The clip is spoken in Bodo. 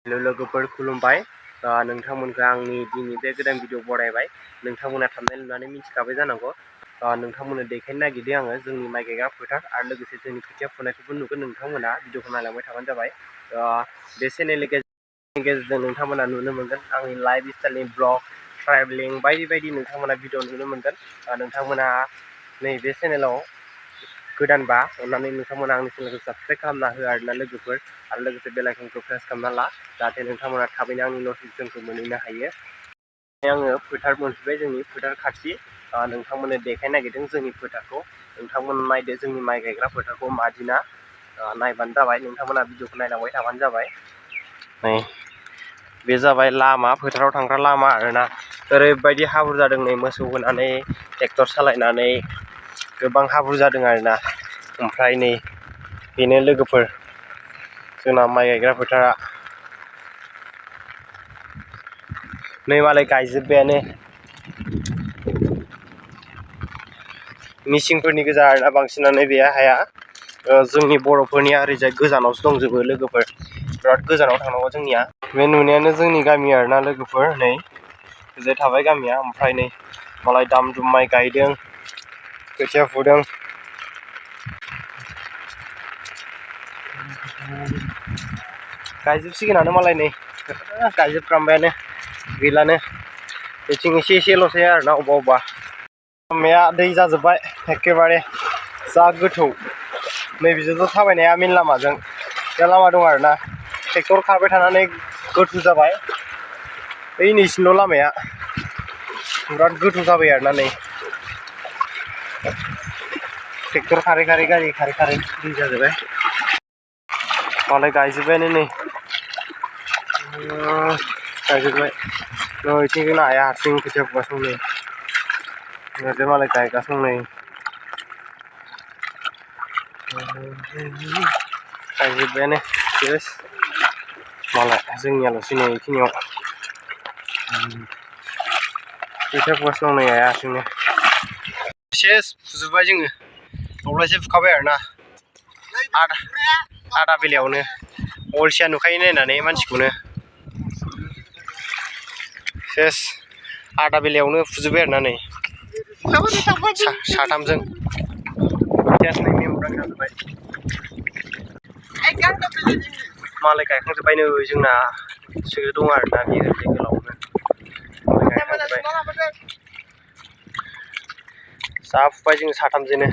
लोगोफोर खुलुमबाय नोंथांमोनखौ आंनि दिनै बे गोदान भिडिअ बरायबाय नोंथांमोना थांनाय नुनानै मिथिखाबाय जानांगौ नोंथांमोननो देखायनो नागिरदों आङो जोंनि माइ गायग्रा फोथार आरो लोगोसे जोंनि खोथिया फुनायखौबो नुगोन नोंथांमोना भिडिअखौ नायलांबाय थाबानो जाबाय बे चेनेलनि गेजेरजों नोंथांमोना नुनो मोनगोन आंनि लाइफ स्टाइलनि ब्लग ट्रेभेलिं बायदि बायदि नोंथांमोना भिडिअ नुनो मोनगोन नोंथांमोना नैबे चेनेलाव गोदानबा अन्नानै नोंथांमोना आंनि चेनेलखौ साबस्क्राइब खालामना हो आरोना लोगोफोर आरो लोगोसे बेल आइकनखौ प्रेस खालामना ला जाहाथे नोंथांमोना थाबैनो आंनि नटिफिकेसनखौ मोनहैनो हायो आङो फोथार मोनफैबाय जोंनि फोथार खाथि नोंथांमोननो देखायनो नागिरदों जोंनि फोथारखौ नोंथांमोन नायदो जोंनि माइ गायग्रा फोथारखौ मादिना नायबानो जाबाय नोंथांमोना भिडिअखौ नायलांबाय थाबानो जाबाय नै बे जाबाय लामा फोथाराव थांग्रा लामा आरोना ओरैबायदि हाब्रु जादों नै मोसौ होनानै ट्रेक्टर सालायनानै गोबां हाब्रु जादों आरोना ओमफ्राय नै बेनो लोगोफोर जोंना माइ गायग्रा फोथारा नै मालाय गायजोब्बायानो मिसिंफोरनि गोजा आरोना बांसिनानो बे हाया जोंनि बर'फोरनिया ओरैजाय गोजानावसो दंजोबो लोगोफोर बिराद गोजानाव थांनांगौ जोंनिया बे नुनायानो जोंनि गामि आरोना लोगोफोर नै ओरैजाय थाबाय गामिया ओमफ्राय नै मालाय दाम दुम माइ गायदों खोथिया फुदों गायजोबसिगोनानो मालाय नै गायजोबफ्रामबायानो गैलानो बेथिं एसे एसेल'सै आरोना अबेबा लामाया दै जाजोब्बाय एखेबारे जा गोथौ नैबिजोंथ' थाबायनाया मेन लामाजों बे लामा दं आरोना ट्रेक्टर खारबाय थानानै गोथौ जाबाय ओइ नैसिमल' लामाया बिराद गोथौ जाबाय आरोना नै ट्रेक्टर खारै खारै गारि खारै खारै दै जाजोब्बाय मालाय गायजोब्बायानो नै गायजोब्बाय नैथिं जोंना आइया हारसिं खोथिया फुगासिनो नै ओरैजाय मालाय गायगासिनो नै गायजोब्बायानो सेस मालाय जोंनियाल'सै नै बेखिनियाव खोथिया फुगासिनो दं नै आइया हारसिंनो सेस फुजोब्बाय जोङो दब्लायसे फुखाबाय आरोना आदा बेलायावनो अलसिया नुखायो नायनानै मानसिखौनो सेस आदा बेलायावनो फुजोब्बाय आरोना नै साथामजों सेस नै मेम'रां जाजोब्बाय मालाय गायखांजोब्बाय नै जोंना सो दं आरोना बेयो ओरैजाय गोलावनो मालाय गायखांजोब्बाय जा फुबाय जोङो साथामजोंनो